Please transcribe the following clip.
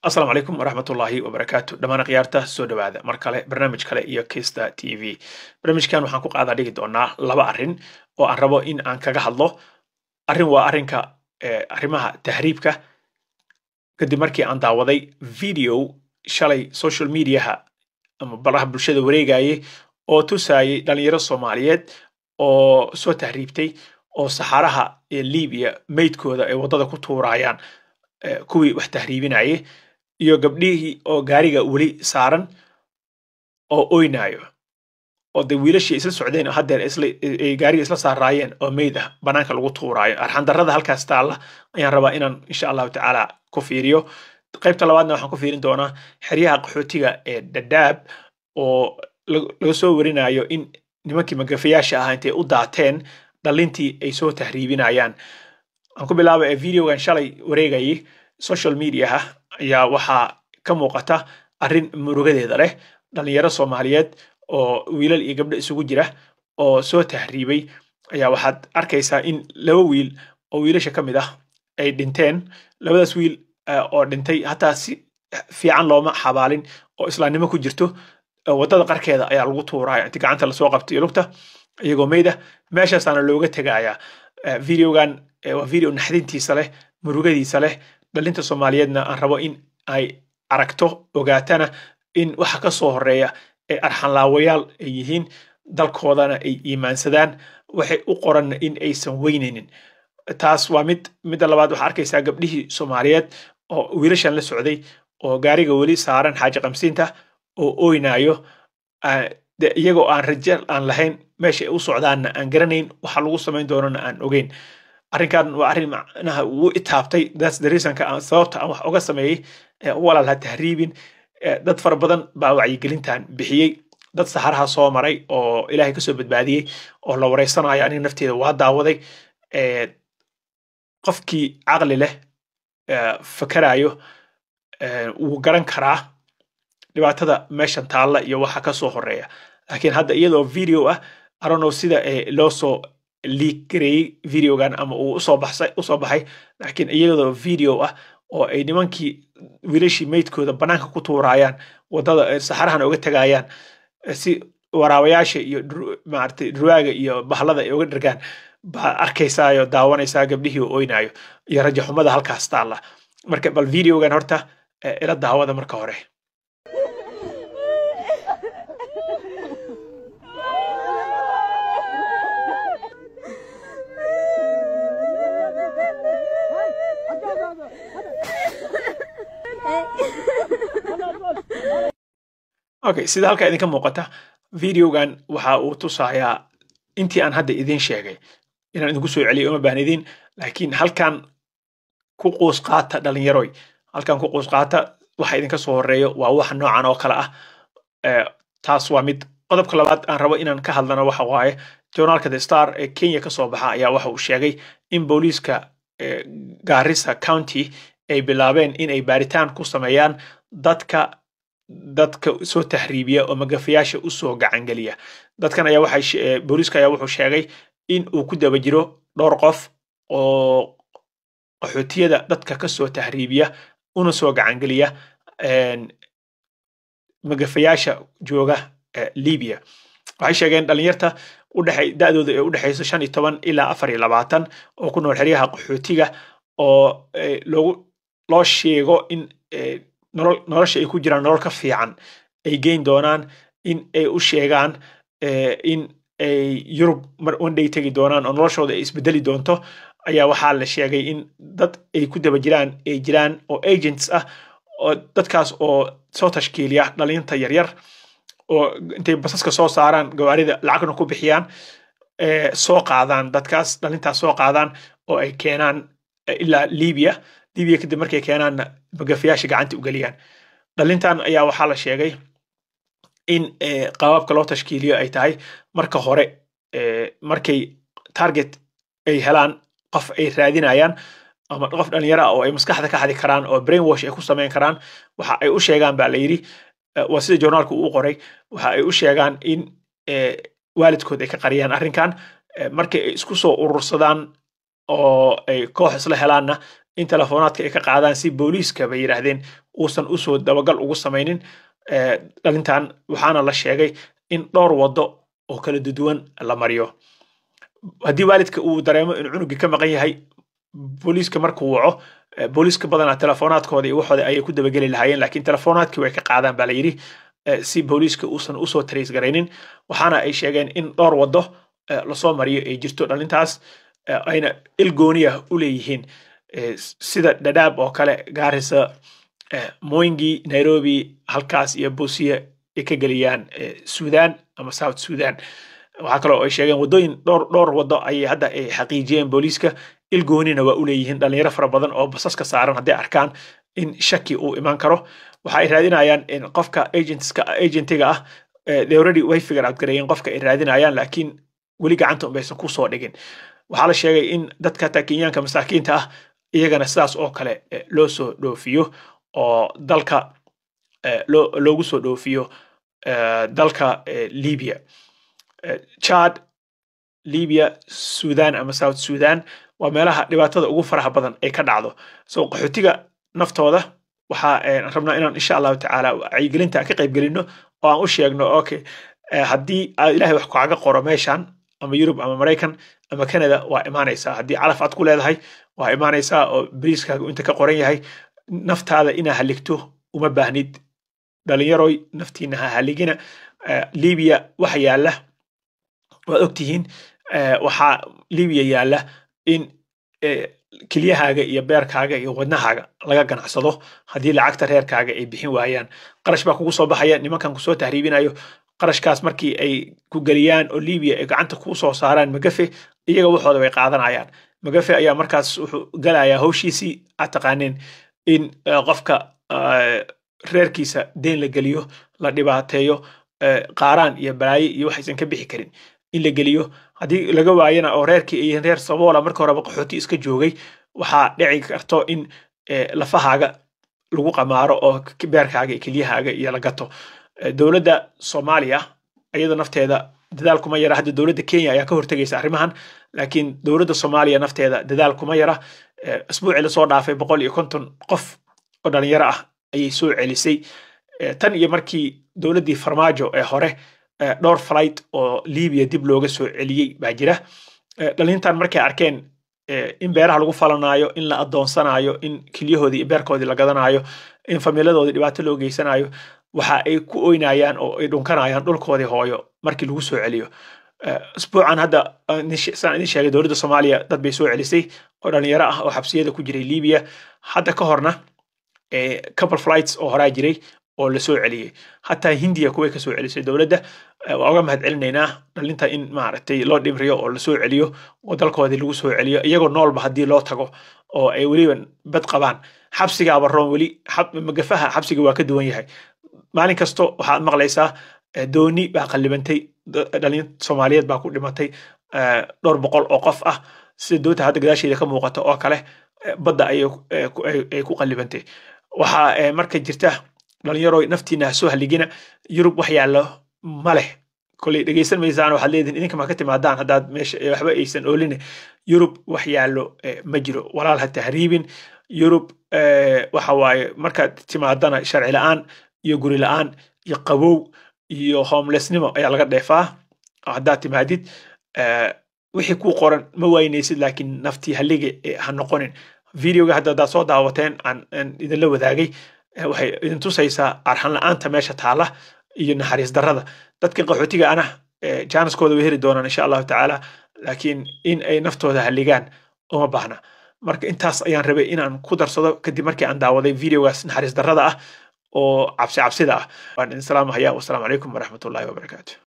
Asalaamu calaykum waraxmatullaahi wabarakaatu. Dhammaan khiyaarta, soo dhowaada mar kale, barnaamij kale iyo Kista TV. Barnaamijkan waxaan ku qaadaa dhigi doonaa laba arrin oo aan rabo in aan kaga hadlo. Arrin waa arrinka arrimaha tahriibka, kadib markii aan daawaday video shalay social mediaha ama baraha bulshada wareegayay oo tusaayay dhalinyaro Soomaaliyeed oo soo tahriibtay oo saxaaraha Libiya meydkooda ay waddada ku tuurayaan kuwii wax tahriibinayay, iyo gabdhihii oo gaariga weli saaran oo oynayo, oo dee wiilashii isla socdeen oo haddeer ay gaariga isla saaraayeen oo meyd ah banaanka lagu tuuraayo. Arxandarrada halkaas taalla ayaan rabaa inaan insha Allahu tacaala ku fiiriyo. Qaybta labaadna waxaan ku fiirin doonaa xeryaha qaxootiga ee Dhadhaab oo laga soo warinayo in nimankii magafayaasha ahaa intay u daateen dhalintii ay soo tahriibinayaan. Aan ku bilaaba ee videogan shalay wareegayay social mediaha ayaa waxaa ka muuqata arrin murugadeeda leh: dhalinyaro Soomaaliyeed oo wiilal iyo gabdho isugu jira oo soo tahriibay ayaa waxaad arkaysaa in laba wiil oo wiilasha ka mid ah ay dhinteen. Labadaas wiil oo dhintay hataa si fiican looma xabaalin, oo islaamnimo ku jirto waddada qarkeeda ayaa lagu tuuraya inti gacanta lasoo qabtay iyo lugta iyagoo meyda, meeshaasaana looga tegayaa. Videogan waa video naxdintiisa leh, murugadiisa leh, dhalinta Soomaaliyeedna aan rabo in ay aragto, ogaatana in waxa ka soo horeeya ay arxanlaawayaal ay yihiin, dalkoodana ay iimaansadaan, waxay u qoranna in aysan weynaynin. Taas waa mid. Midda labaad, waxaa arkaysaa gabdhihii Soomaaliyeed oo wiilashan la socday oo gaariga weli saaran xaaji qamsiinta oo oynayo, iyagoo aan rajo aan lahayn, meesha ay u socdaanna aan garanayn, waxa lagu samayn doonana aan ogeyn. Arrinkan waa arrin macnaha wuu itaabtay. That's the reasonka aan sababta aan wax uga sameeyey. Walaal, ha tahriibin. Dad fara badan baa wacyigelintan bixiyey, dad saxaraha soo maray oo Ilaahay kasoo badbaadiyey oo la wareysanayo aniga nafteeda waa daawaday. Qofkii caqli leh, fakarayo, wuu garan karaa dhibaatada meeshan taalla iyo waxa kasoo horeeya. Laakiin hadda iyadoo video ah, I don't know sida loo soo leak gareeyey videogan ama uu usoo baxay, laakiin iyadoo video ah oo ay nimankii wiilashii meydkooda banaanka ku tuurayaan waddada, saxarahana uga tegayaan si waraabayaasha iyo maaragtay dhurwaaga iyo bahlada ay uga dhergaan, baa arkaysaayo, daawanaysaa gabdhihii oo oynayo iyo rajo xumada halkaas taalla. Marka bal videogan horta ila daawada marka hore. Okay, sida halkaa idinka muuqata, videogan waxa uu tusayaa intii aan hadda idiin sheegay. Inaan idinku soo celiyo uma baahnidin, laakiin halkan ku quus qaata, dhalinyaroy, halkan ku quus qaata. Waxa idinka soo horeeyo waa wax noocan oo kale ah. Taas waa mid. Qodobka labaad aan rabo inaan ka hadlana waxa waaye journaalka The Star ee Kenya kasoo baxa ayaa waxa uu sheegay in booliiska Garissa County ay bilaabeen in ay baaritaan ku sameeyaan dadka soo tahriibiya oo magafayaasha usoo gacangeliya. Dadkan ayaa waxay booliiska ayaa wuxuu sheegay in uu ku daba jiro dhowr qof oo qaxootiyada dadka kasoo tahriibiya una soo gacangeliya magafayaasha jooga Libya. Waxay sheegeen dhalinyarta udhexe da'dooda ee udhexeyso 15 ilaa 24 oo ku nool xeryaha qaxootiga oo loogu loo sheego in nolosha ay ku jiraan nolol ka fiican ay geyn doonaan, in ay u sheegaan in ay Yurub mar one day tegi doonaan oo noloshooda ay isbedeli doonto, ayaa waxaa la sheegay in dad ay ku daba jiraan ay jiraan oo agents ah, oo dadkaas oo soo tashkiiliya dhalinta yaryar oo intay basaska soo saaraan, gawaarida lacagna ku bixiyaan, soo qaadaan dadkaas, dhalintaas soo qaadaan oo ay keenaan ilaa Libya. Libya kadib markay keenaanna magafayaasha gacanta u geliyaan. Dhalintan ayaa waxaa la sheegay in qaababka loo tashkiiliyo ay tahay marka hore markay target ay helaan, qof ay raadinayaan ama qof dhalinyaro ah oo ay maskaxda ka xadi karaan oo brain wash ay ku samayn karaan, waxa ay u sheegaan baa la yidhi, waa sida journaalku uu qoray, waxa ay u sheegaan in waalidkood ay ka qariyaan arrinkan. Markay ay isku soo urursadaan oo ay koox isla helaanna, in telefoonaadka ay ka qaadaan si booliiska, bay yidhaahdeen, uusan usoo dabagal ugu samaynin dhalintan. Waxaana la sheegay in dhowr waddo oo kala duwan la mariyo. Haddii waalidka uu dareemo in cunugii ka maqan yahay, booliiska markuu waco, booliiska badanaa telefoonaadkooda iyo waxooda ayay ku dabageli lahaayeen, laakiin telefoonaadkii way ka qaadaan, baa la yidhi, si booliiska uusan usoo trace garaynin. Waxaana ay sheegeen in dhowr waddo lasoo mariyo ay jirto dhalintaas, ayna il gooniya u leeyihiin, sida Dhadhaab oo kale, Gaarisa, Moingi, Nairobi, halkaas iyo Busiya ay ka geliyaan Sudan ama South Sudan. Waxaa kaloo ay sheegeen waddooyin dhowr waddo ayay hadda ay xaqiijiyeen booliiska, il goonina waa u leeyihiin. Dhalinyaro fara badan oo basaska saaran hadday arkaan in shaki uu imaan karo, waxa ay raadinayaan in qofka agentiga ah. They already way figure out gareeyeen qofka ay raadinayaan, laakiin weli gacanta unbaysan kusoo dhigin. Waxaa la sheegay in dadka hataa Kenyaanka masaakiinta ah iyagana sidaas oo kale loo soo dhoofiyo oo dalka loogu soo dhoofiyo dalka Libya, Chad, Libya, Sudan ama South Sudan. Waa meelaha dhibaatada ugu faraha badan ay ka dhacdo. So qaxootiga naftooda waxaa rabnaa inaan, insha Allahu tacaala, wacyigelinta ka qayb gelino oo aan u sheegno, okay, haddii Ilahay wax kaaga qoro meeshan ama Yurub ama Maraykan ama Canada, waa imaanaysaa. Haddii calaf aad ku leedahay, waa imaanaysaa oo bariiskaaga inta ka qoran yahay. Naftaada inaa haligto uma baahnid. Dhalinyaroy, naftiina ha haligina. Libya waxa yaala waad ogtihiin. Waxaa Libya yaala in kelyahaaga iyo beerkaaga iyo wadnahaaga laga ganacsado haddii lacagta reerkaaga ay bixin waayaan. Qarash baa kugu soo baxaya nimankan kusoo tahriibinayo. Qarashkaas markii ay ku geliyaan oo Libya ay gacanta kuu soo saaraan, magafe iyaga waxooda way qaadanayaan. Magafe ayaa markaas wuxuu galayaa hawshiisii aad taqaaneen, in qofka reerkiisa deen la geliyo, la dhibaateeyo, qaaraan iyo balaaye iyo waxaysan ka bixi karin in la geliyo. Haddii laga waayana oo reerkii ay yihiin reer saboola, marka horeba qaxooti iska joogay, waxaa dhici karto in lafahaaga lagu qamaaro oo beerkaaga iyo kelyahaaga iyo la gato. Dowladda Soomaaliya iyada nafteeda dadaal kuma yara. Hadda dowladda Kenya ayaa ka hortegaysa arrimahan, laakiin dowladda Soomaaliya nafteeda dadaal kuma yara. Asbuucii lasoo dhaafay 150 qof oo dhalinyaro ah ayay soo celisay. Tan iyo markii dowladdii Farmaajo ee hore, dhowr flight oo Libya dib looga soo celiyey baa jira. Dhalintan markay arkeen in beeraha lagu falanaayo, in la adoonsanayo, in kelyahoodii iyo beerkoodii la gadanayo, in familadoodii dhibaato loo geysanayo, waxa ay ku oynayaan oo ay dhunkanayaan dhulkoodii hooyo markii lagu soo celiyo. Isbuucan hadda, saan idin sheegay, dowladda Soomaaliya dad bay soo celisay oo dhalinyaro ah oo xabsiyada ku jiray Libya. Hadda ka horna couple flights oo horaa jiray oo la soo celiyey. Hataa Hindiya kuway kasoo celisay dowladda. Waa uga mahad celinaynaa dhalinta in maaragtay loo dhimriyo oo lasoo celiyo oo dalkoodii lagu soo celiyo iyagoo noolba haddii loo tago oo ay weliba bad qabaan. Xabsigaaba roon weli, magafaha xabsiga waa ka duwan yahay. Maalin kasto waxaad maqlaysaa dooni baa qallibantay, dhalin Soomaaliyeed baa ku dhimatay, dhowr boqol oo qof ah, sida doonta hadda gadaasheeda ka muuqata oo kale, badda ayay ku qallibantay. Waxaa marka jirta, dhalinyaro, naftiina ha soo haligina. Yurub wax yaallo ma leh. Koley dhegeysan maysaan, waxaad leedihin idinka ma ka timaadaan haddaad meesha waxba aysan ooline. Yurub wax yaallo ma jiro, walaal, ha tahriibin. Yurub waxa waaye markaad timaadana sharci la-aan iyo guri la-aan iyo qabow iyo homelessnimo ayaa laga dheefaa. Haddaad timaadid, wixii kuu qoran ma waynaysid, laakiin naftii halige ha noqonin. Videoga hadda haddaad soo daawateen aan idinla wadaagay, waxay idin tusaysaa arxan la-aanta meesha taala iyo naxariis darrada. Dadka qaxootiga ana jaaniskooda way heli doonaan, insha Allahu tacaala, laakiin in ay naftooda halligaan uma baahna. Marka intaas ayaan rabay inaan ku darsado kadib markii aan daawaday videogaas naxariis darrada ah oo cabsi cabsida ah. Waan idin salaamahaya. Wasalaamu calaykum waraxmatullahi wabarakaatu.